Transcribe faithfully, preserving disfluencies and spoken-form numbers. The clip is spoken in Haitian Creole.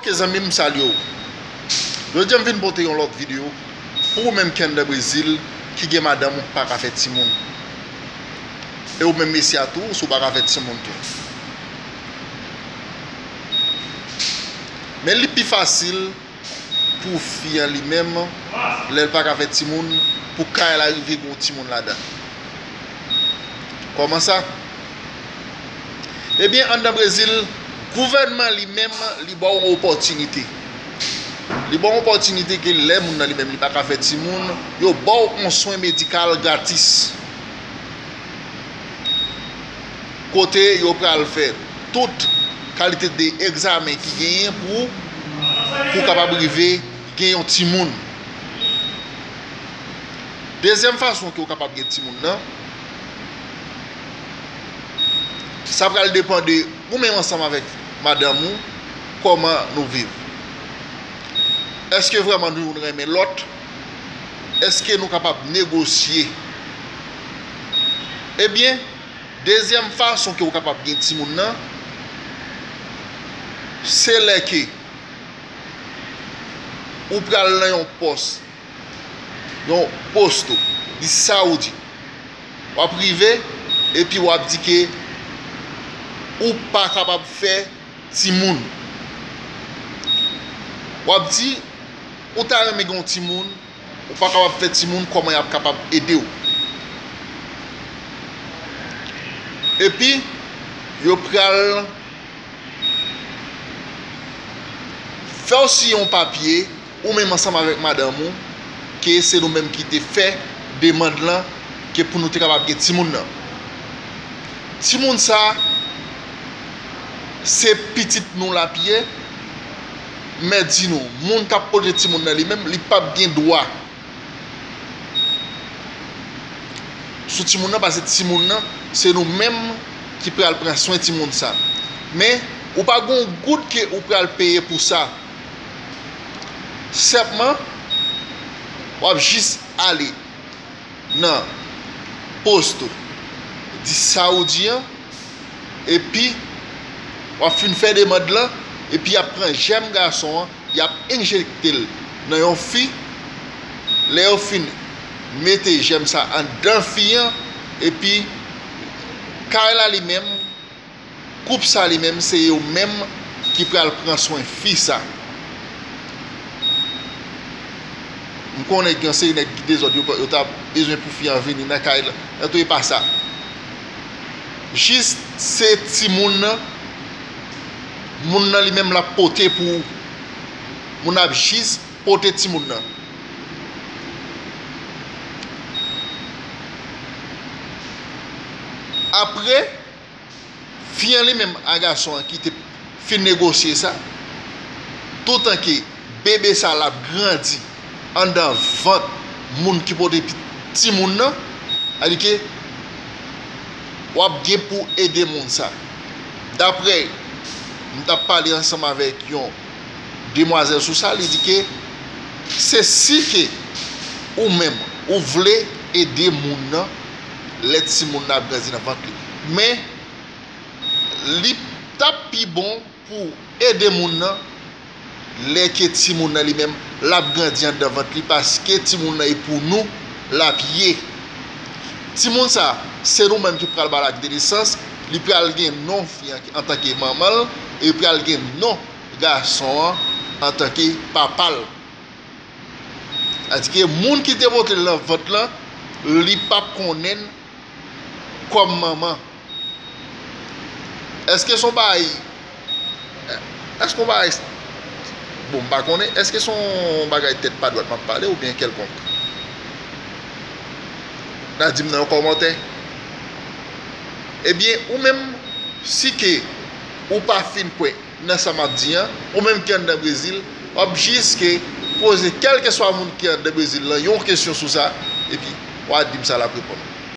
Ok, zanmi m, m salye w. Jodi a m vin pote yon lòt videyo pou ou menm ki anndan Brezil, ki gen madanm ou ki pa ka fè timoun. E ou menm mesye a tou, si w pa ka fè timoun tou. Men li pi fasil pou fi an li menm, lè l pa ka fè timoun, pou kay la rive gen yon timoun ladan. Kòman sa? Ebyen, anndan Brezil, gouvènman li menm, li ba w yon opòtinite. Li ba w yon opòtinite ke lè moun nan li menm li pa ka fè timoun, yo ba w yon swen medikal gratis. Kote yo pral fè tout kalite de egzamen ki genyen pou, pou kapab rive gen yon timoun. Dezyèm fason ke w kapab gen timoun nan, sa pral depann de ou menm ansanm avèk madanm ou, kòman nou viv. Èske vrèman nou youn renmen lòt? Èske nou kapab negosye? Ebyen, dezyèm fason ke w kapab gen timoun nan, se lè ke ou pral nan yon pòs, yon posto di Saoudi. W ap rive, epi w ap di ke ou pa kapab fè timoun. W ap di, ou ta renmen gen yon timoun, ou pa kapab fè timoun, kòman y ap kapab ede w? Epi, yo pral fè w siyen yon papye, ou menm ansanm avèk madanm ou, ke se nou menm ki te fè demann lan, ke pou nou te kapab gen timoun nan. Timoun sa, se pitit nou l ap ye, mè di nou, moun k ap pote timoun nan li menm, li p ap gen dwa sou timoun nan, paske timoun nan, se nou menm ki pral pran swen timoun sa. Men, ou pa gen yon goud ke ou pral peye pou sa. Senpman, w ap jis ale nan posto di Saoudi an, epi w ap fin fè demann lan, epi y ap pran jèm gason an, y ap enjekte l nan yon fi. Lè yo fin mete jèm sa anndan fi an, epi kay la li menm, koup sa li menm, se yo menm ki pral pran swen fi sa. M konnen gen yon seri nèg ki dezòd, yo, yo ta bezwen pou fi an vini nan kay la. Antouka, e pa sa. Jis se timoun nan, moun nan li menm l ap pote pou ou. Moun nan ap jis pote timoun nan. Apre, fi an li menm a gason an ki te fin negosye sa, toutan ke bebe sa l ap grandi anndan vant moun ki pote pi-, timoun nan, sa vle di ke w ap gen pou ede moun sa. Daprè, m t ap pale ansanm avèk yon demwazèl sou sa, li di ke se si ke ou menm, ou vle ede moun nan lè timoun nan ap grandi nan vant li. Men, li t ap pi bon pou ede moun nan lè ke timoun nan li menm, l ap grandi anndan vant li, paske timoun nan e pou nou l ap ye. Timoun sa, se nou menm ki pral ba l ak de nesans, li pral gen non fi an antanke manman l, e li pral gen non gason an antanke papa l. Sa vle di ke moun ki te pote l nan vant lan, li p ap konnen l kòm manman. Èske se yon bagay, èske yon bagay, bon, m pa konnen, èske se yon bagay tèt pa dwat m ap pale oubyen kèlkonk? N a di m nan yon kòmantè. Ebyen, ou menm, si ke ou pa fin kwè nan sa m ap di an, ou menm ki anndan Brezil, w ap jis ke poze kèlkeswa moun ki anndan Brezil lan yon kesyon sou sa, epi w a di m sa l ap reponn.